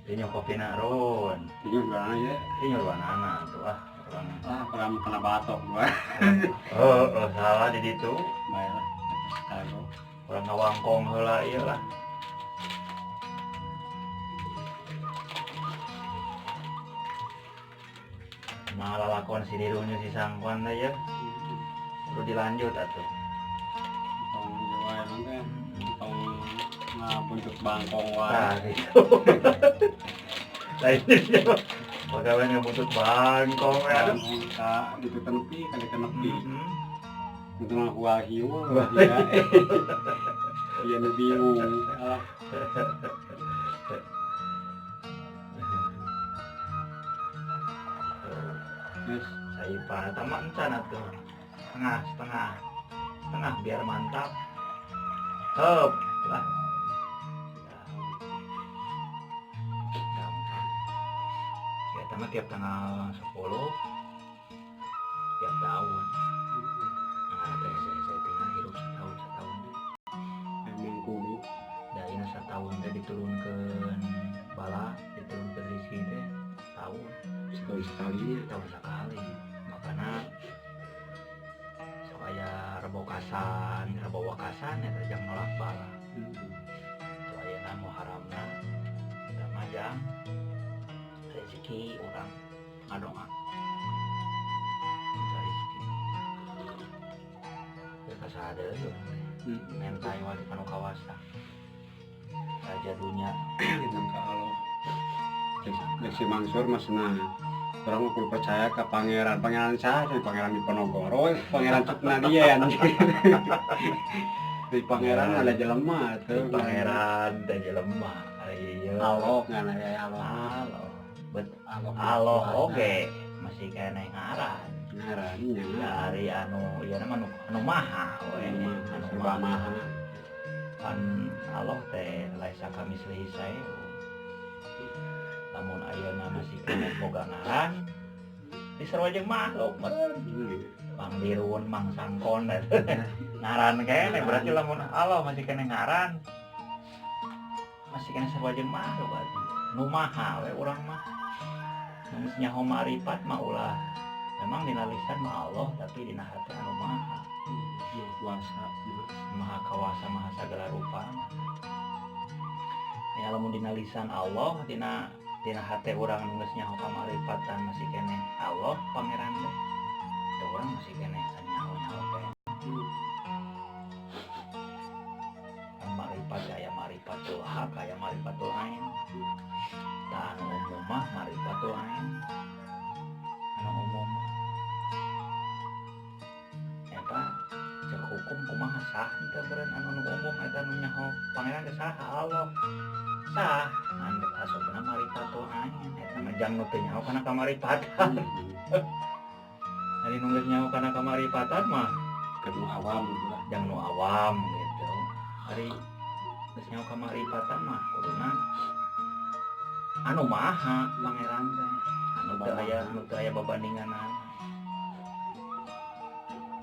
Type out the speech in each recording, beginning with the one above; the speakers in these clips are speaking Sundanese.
Tinyo kopi na ron. Tinyo jualan ya. Tinyo jualanana tuh ah. Orang Ah, kurang kena batok gua. Oh, salah di ditu. Baiklah. Kagok. Urang ngawangkong heula ieu lah. Malah lakon si dirunya si sangkon teh ya. Perlu dilanjut atuh. Tong jawa emang teh. Tong ngabuntut bangkong wae. Nah, gitu. Lain pegawai ngebuntut bangkong ya. Bangkong ka gitu tenepi, kali tenepi. Itu mah wahyu ya. Iya nu bingung. Alah. Yes. Saipa tama encan atuh. Setengah, setengah. Setengah biar mantap. Heup lah. Gampang. Ya tama tiap tanggal 10 tiap tahun. Nah, teh saya tinggal hirup setahun setahun teh. Emang kudu. Da ina setahun teh diturunkeun bala, diturunkeun rezeki teh setahun. Setahun sekali. Setahun sekali. Makana sok aya rebo kasan, rebo wakasan eta jang nolak bala. Itu ayeuna muharamna eta mah jang rezeki urang ngadoa. Minta rezeki. Teu kasaha deui urang teh. Mentai wali kanu kawasa. Raja dunya. Gitu ka Allah. Dek si Mansur masna orang mah kudu percaya ke pangeran, pangeran saha sih, pangeran Diponegoro, pangeran Cuknadien. Di pangeran ada jelema tuh. Di pangeran teh jelema. Ieu. Allah ngan aya Allah. Allah. Bet Allah. Allah oge masih keneh ngaran. Ngarannya. Dari anu ieu mah anu maha we. Anu Serba maha. maha. Kan Allah teh laisa kamislihi syai'un. Lamun ayeuna masih keneh boga ngaran diseru jeung makhluk meureun. Mang Dirun, Mang Sangkon ngaran keneh berarti lamun Allah masih keneh ngaran masih keneh sarua jeung makhluk atuh. Nu maha we urang mah. Nu geus nyaho maripat mah ulah. Memang dina lisan mah Allah tapi dina hati anu maha. Maha kuasa. Maha kawasa, maha sagala rupa. Ya lamun dina lisan Allah, dina hate urang nu geus nyaho kamaripatan masih keneh Allah pangeran teh. Teu urang masih keneh nyaho-nyaho teh. Kan maripat aya maripatul haq, aya maripatul ain. Tah anu umum mah maripatul ain. Anu umum mah. Eta cek hukum kumaha sah teu beureun anu nu umum eta nu nyaho pangeran teh saha Allah. Sah ngan asupna maripatul ain eta mah jang nu teu nyaho kana kamaripatan. Ari nu geus nyaho kana kamaripatan mah Keur nu awam gitu lah. Jang nu awam gitu. Ari geus nyaho kamaripatan mah kuduna anu maha pangeran teh. Anu teu aya, anu teu aya babandinganana.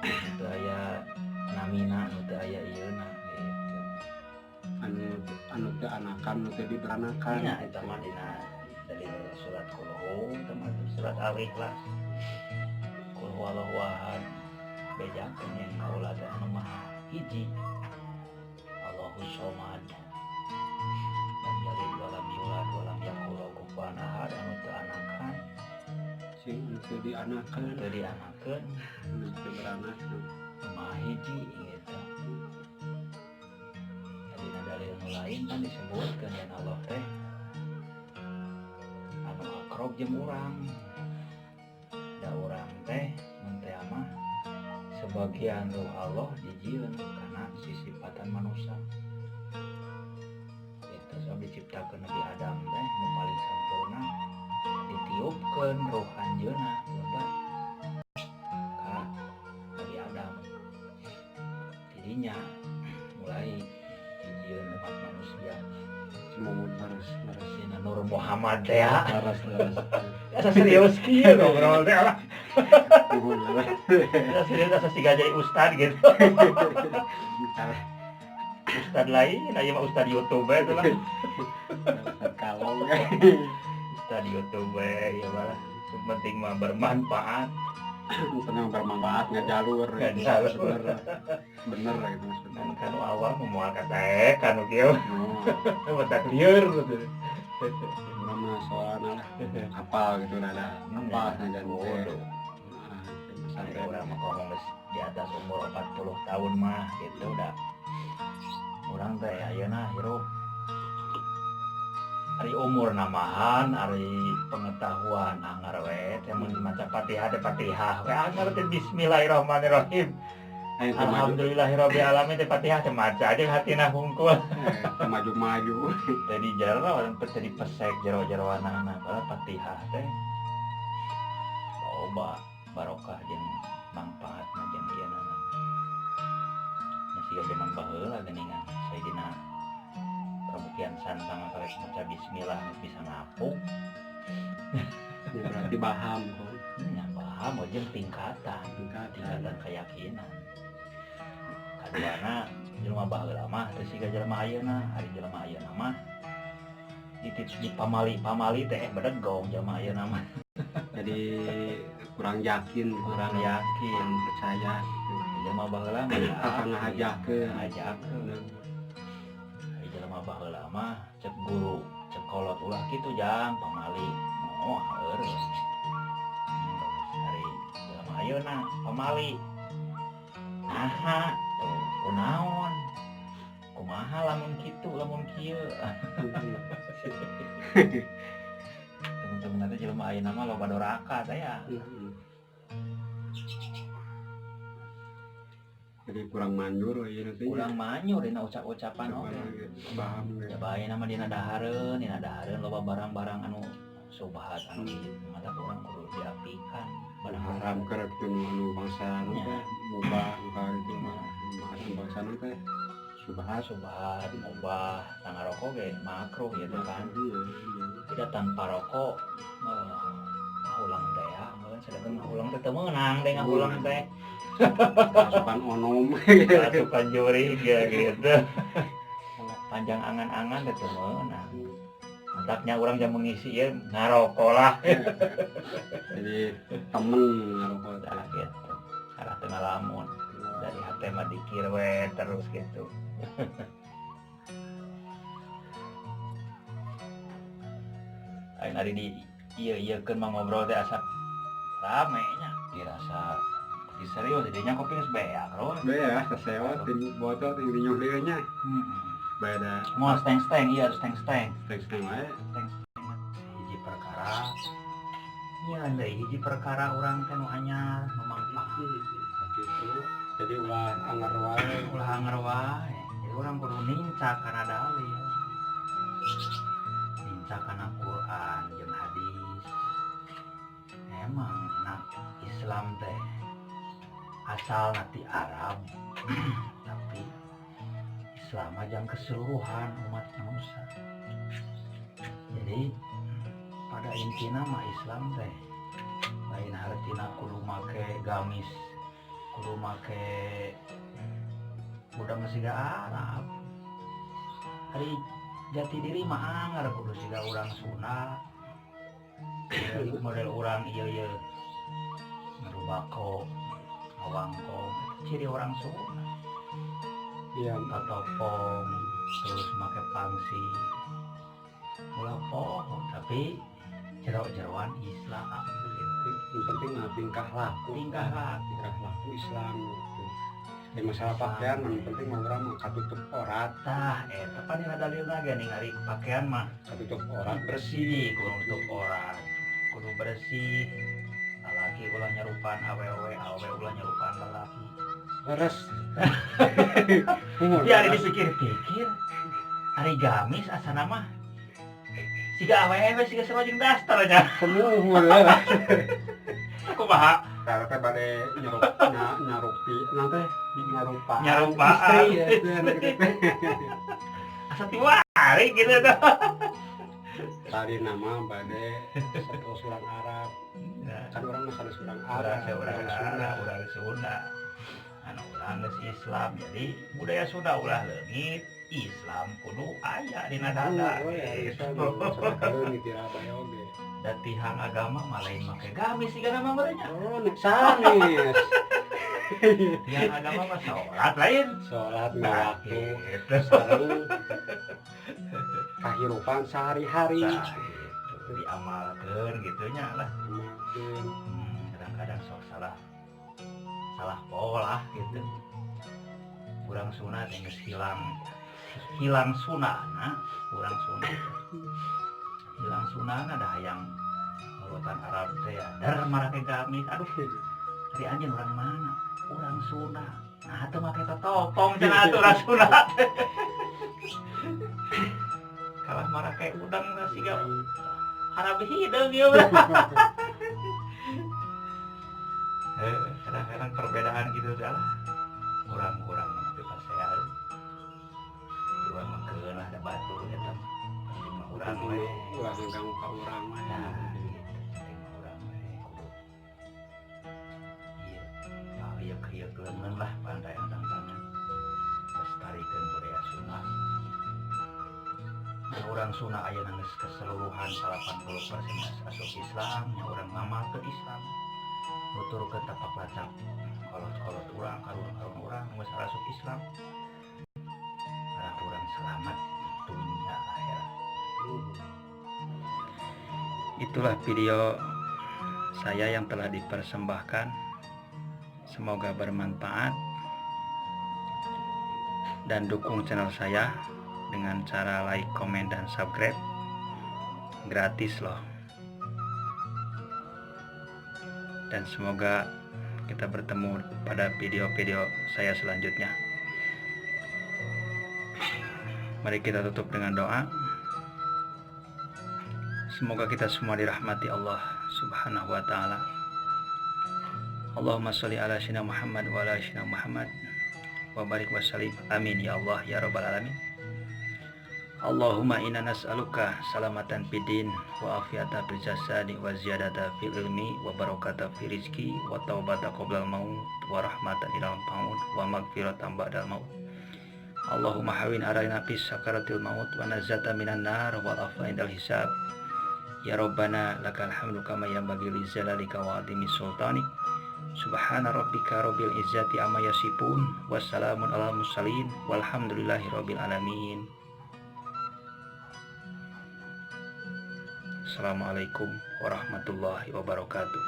Anu teu aya namina, anu teu aya ieuna gitu. Anu teu anakan, anu teu diberanakan. Nya eta mah dina dalil surat Qul, eta mah surat Al-Ikhlas. Qul huwallahu ahad. Bejakeun yen kaula teh anu maha hiji. Allahu somad. Lam yalid wa lam yulad wa lam yakul lahu kufuwan ahad, anu teu anakan. Sing anu teu dianakan. Teu dianakeun. Anu teu beranak. Anu maha hiji gitu. Dina dalil nu lain kan disebutkeun yen Allah teh anu akrab jeung urang. Da urang teh mun teh mah sebagian ruh Allah dijieun kana sisipatan manusia. Itu sebab diciptakeun Nabi Adam teh nu paling sampurna ditiupkeun ruh anjeunna lebat ka Nabi Adam. Tidinya mulai dijieun umat manusia. Semoga harus harus Dina Nur Muhammad teh ya. Harus harus. Asa serius kieu ngobrol teh lah. Nuhun, harus. Asa serius asa siga jadi ustad gitu. Ustad lain, aya mah ustad YouTube itu lah. Ustad kalah. Kalong. Di YouTube we ya malah. Penting mah bermanfaat. Penting bermanfaat ngajalur. Ngajalur. Bener. Bener gitu maksudnya. Kan kanu awal moal kata kanu kieu. Oh. Matak lieur gitu. Urang mah soalna lah apal gitu rada apal sanajan teh. Waduh. Nah, Ari sampai urang mah ngomong geus di atas umur 40 tahun mah gitu udah. Urang teh ayeuna hirup ari umur namahan, ari pengetahuan anggar we teh mun maca Fatihah teh Fatihah we anggar teh bismillahirrahmanirrahim. Ayo teu maju, Alhamdulillahirabbil alamin teh Fatihah teh maca aja hatina hungkul. Teu maju-maju. Tadi jero tadi pesek jero-jeroanana padahal Fatihah teh loba barokah jeung mangfaatna jeung ieu nana. Nya siga zaman baheula geuningan Sayyidina Prabu Kian Santang karek maca bismillah geus bisa ngapung. Ya, berarti paham kok. Nya paham jeung tingkatan, Tingkatan. Tingkatan keyakinan. Kaduana jelema baheula mah teu siga jelema ayeuna, ari jelema ayeuna mah di pamali-pamali teh bedegong jelema ayeuna mah. Jadi kurang yakin, Kurang yakin. Kurang percaya gitu. Jelema baheula mah yakin. Kakak ngahajakeun. Ngahajakeun. Ari jelema baheula mah cek guru, cek kolot ulah kitu jang pamali. Moal eureun. Ari jelema ayeuna pamali. Naha tuh kunaon? Kumaha lamun kitu, lamun kieu. Temen-temen teh jelema ayeuna mah loba doraka teh ya. Jadi kurang manjur ieu teh. Kurang manyur dina ucap-ucapan oge. Paham ge. Ya bae nama dina dahareun loba barang-barang anu subhat anu ieu mata urang kudu diapikan barang Haram keur kitu nu bangsa nu teh mubah nu itu mah bangsa nu teh subhat. Subhat mubah tangga rokok ge makruh gitu kan. Iya, iya. Tidak tanpa rokok ulang teh ya, meureun sedangkan ulang teh teu meunang deh ngahulang teh. Asupan onom. Asupan jurig ya gitu. Panjang angan-angan teh teu meunang. Mataknya urang jam mengisi ya ngarokok lah. Jadi temen ngarokok teh. Nah, gitu. Arah teu ngalamun dari hate mah dikir we terus gitu. Aing ari di ieu-ieukeun mah ngobrol teh asa rame nya. Dirasa di serius jadinya kopi geus beak ro. Beak sasewot ting bocor ting dinyuh deui nya. Beda. Moal steng-steng, iya steng-steng. Steng-steng wae. Steng-steng hiji perkara. Nya deui hiji perkara urang teh nu anyar nu mangfaat. Gitu. Jadi ulah anger wae. Ulah anger wae. Jadi urang kudu nincak kana dalil. Nincak kana Quran jeung hadis. Emang nak Islam teh asal ti Arab tapi Islam aja keseluruhan umat manusia. Jadi pada intina mah Islam teh lain hartina kudu make gamis, kudu make budang siga Arab. Ari jati diri mah anger kudu siga urang Sunda. Model urang ieu ieu ngarubako, ngawangkong, ciri orang Sunda. Iya, Tatopong terus make pangsi. Ulah poho tapi jero-jeroan Islam gitu. Yang penting mah tingkah laku. Tingkah laku. Tingkah laku Islam gitu. Di masalah pakaian yang penting mah urang mah katutup orat. Tah, eta pan dina dalilna ge ningali pakaian mah katutup orat bersih, bersih, kudu nutup orat, kudu bersih. Lalaki ulah nyarupaan awewe, awewe ulah nyarupaan lalaki. Leres. Ya ari dipikir-pikir, ari gamis asana mah siga awewe siga sarua jeung daster nya. Semuhun lah. Kumaha? Tah teh bade nyarup nyarupi nanti nyarupaan. Nyarupaan. Istri ya, teh, gitu teh. Asa tiwari gitu tuh. Tadi nama bade satu surang Arab. Kan urang mah sanes urang Arab, Urang urang Sunda. Arab, urang Sunda. Anu urang geus Islam, jadi budaya Sunda ulah leungit. Islam kudu aya dina dada. Oh, ya, gitu. bisa sampai di bae oge. Da tihang agama mah lain make gamis sigana mah meureun nya. Oh, nek sanes. Tihang agama mah salat lain. Salat Nah, ngawaktu gitu. Sareng kahirupan sehari-hari. Nah, gitu. Diamalkeun gitu nya lah. Amalkeun. Kadang-kadang sok salah salah pola gitu. Urang Sunda teh geus hilang hilang sunana, urang Sunda hilang sunana, dah hayang nurutan Arab teh ya, dar marake gamis. Aduh, ari anjeun urang mana? Urang Sunda. Nah, teu make totopong cenah atuh urang Sunda teh. Kalah marake udang siga Arab hideung ieu mah. Kadang-kadang perbedaan gitu teh lah. Urang-urang mah make pasea. Urang mah keun lah, da batur eta mah. Penting mah urang we. Ulah ngaganggu ka urang mah. Nah, gitu. Penting mah urang we kudu. Iya, ieu leungeun lah pandai tantangan. Lestarikeun budaya Sunda. Nah, urang Sunda ayeuna geus keseluruhan 80% geus asup Islam, nya urang ngamalkeun Islam. Nuturkeun tapak lacak kolot-kolot urang, karuhun-karuhun urang geus asup Islam. Arah urang selamat dunia akhirat. Itulah video saya yang telah dipersembahkan. Semoga bermanfaat dan dukung channel saya dengan cara like, komen, dan subscribe. Gratis loh. Dan semoga kita bertemu pada video-video saya selanjutnya. Mari kita tutup dengan doa. Semoga kita semua dirahmati Allah Subhanahu wa taala. Allahumma sholli ala sayyidina Muhammad wa ala sayyidina Muhammad wa barik wa sallim. Amin ya Allah ya rabbal alamin. Allahumma inna nas'aluka salamatan fid din wa afiyata fil jasadi wa ziyadata fil ilmi wa barakata fil rizki wa taubata qoblal maut wa rahmatan ilal maut wa magfiratan ba'dal maut. Allahumma hawin alaina fis sakaratil maut wa nazata minan nar wal afwa indal hisab. Ya Rabbana lakal hamdu kama yanbaghi li jalalika wa azimi sultanik. Subhana rabbika rabbil izzati amma yasifun wassalamun alal mursalin walhamdulillahi rabbil alamin. Assalamualaikum warahmatullahi wabarakatuh.